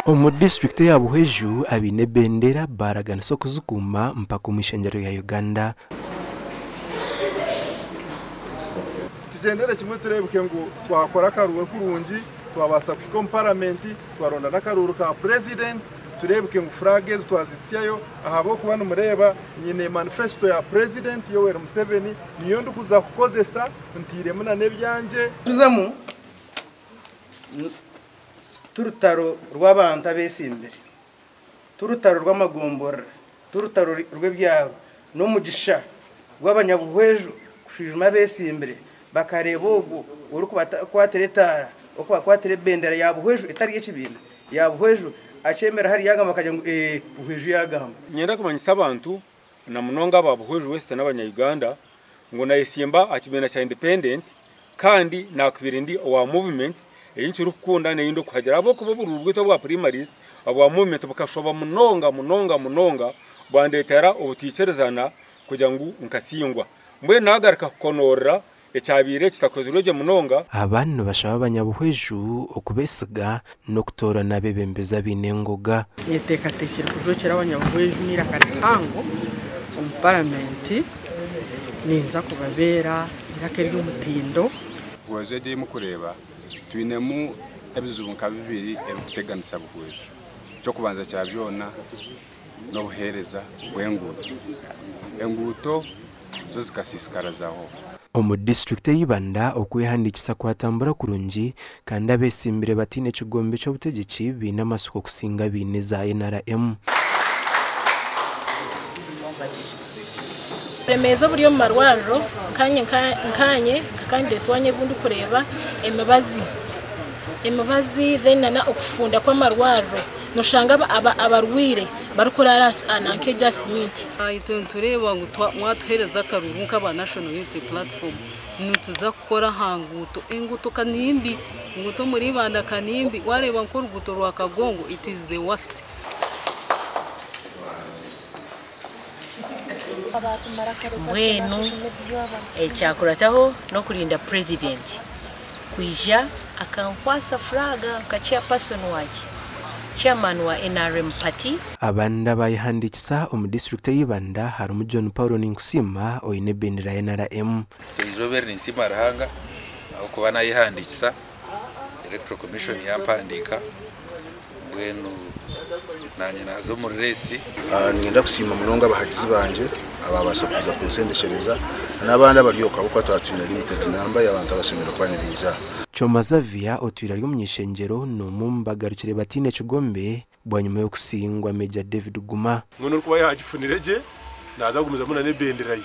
Omu disiturikiti eya Buhweju abaine ebendera baaraganisa okuzikuuma mpaka omu ishengyero rya Uganda. Tugyendere kimwe tureebeke ngu twakora akaruuru kurungi, twabaasa kuhika omu paramenti, twaronda n'akaruuru ka purezidenti, tureebeke ngu furaaga ezi twazihitsyayo ahabw'okuba nimureeba nyine manifesito ya purezidenti Yoweri Museveni niyo ndikuza kukozesa ntairemu n'ebyangye. Tuzamu ti rutaro rw'abantu abeesimbire, ti rutaro rw'amagomborora, ti rutaro rw'ebyaro, n'omugisha gw'abanyabuhweju kushwijuma abeesimbire bakareeba ogwo orikubakwatira etaara, orikubakwatira ebendera ya Buhweju etari y'ekibiina, ya Buhweju akyemera hariya yagamba bakagira ngu ee Buhweju yagamba. Niinyenda kumanyisa abantu na munonga aba Buhweju West n'abanya-Uganda ngu nayesimba aha kibiina kya Independent kandi nakubaire ndi owa movement ei nkirikukunda n'ei ndikuhagira ahabw'okuba oburuuru bwaitu obwa primaries obwa movement bukashoba munonga munonga munonga bwandeetera obutaikirizana kugira ngu nkasingwa. Mbwenu nagaruka kukonoorora ekyabaire kitakozirwe gye munonga. Aba nibashaba abanyabuhweju okubesiga n'okutoorana abeebembezi abaine engoga. Nyeteekateekire kujwekyera abanyabuhweju n'eiraka rihango omu paramenti, ninza kubabeera eiraka ery'omutindo. Buhweju egi ei murikureeba twinemu ebizibu nka bibiri ebirikuteganisa Buhweju. Eky'okubanza kya byona n'obuheereza bw'enguuto. Enguuto zo zikasiisikara zahwaho. Omu disiturikiti ey'Ibanda okwehandiikisa kwatambura kurungi kandi abeesimbire bataine kigombe ky'obutegyeki baine amatsiko kusinga abaine eza NRM. Oburemeezi oburi omu marwariro nkanye nkanye nka candidate wanye obu ndikureeba emibazi emibazi then na okufunda kw'amarwariro noshanga abarwaire barikuraara nanka egyo aha siminti. Itwe nitureeba ngu mwatuheereza akaruru nk'aba National Unity Platform nituza kukora aha nguuto. Enguuto ka nimbi, enguuto omuri Ibanda ka nimbi, waareeba nk'oruguuto rwa Kagongo it is the worst. Mbwenu ekyakurataho n'okurinda Purezidenti kwija akankwasa furaaga nka chairperson wangye, chairman wa NRM party. Abandi abayehandiikisa omu disiturikiti ey'Ibanda harimu John Paul Ninkusiima oine ebendera ya NRM. Eizooba eri ninsiima Ruhanga ahabw'okuba nayehandiikisa, Electoral Commission yampandiika, mbwenu naanye naaza omuri reesi. Niinyenda kusiima munonga abahagizi bangye ababaasa kuza kunsendekyereza n'abandi abari okwo ahabw'okuba twaba twine limited number y'abantu abashemereire kuba nibaija. Choma Xavier otwire ari omuny'eishengyero n'omwe omu bagarukire bataine kigombe bwanyima y'okusingwa Major David Guma. Mbwenu orikuba yaagifunire gye naaza kugumizamu n'ebendera ye.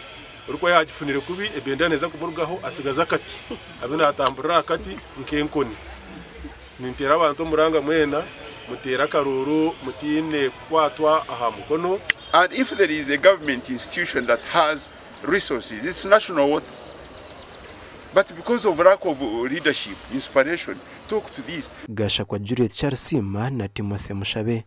Orikuba yaagifunire kubi ebendera neeza kumurugaho atsigaze akati abe naatamburira aha kati nk'enkoni. Ninteera abantu omuranga mwena muteere akaruuru mutaine kukwatwa aha mukono. And if there is a government institution that has resources, it's National Water. But because of lack of leadership, inspiration, talk to this. Gashakwa Juliet Kyarisiima na Timothy Mushabe.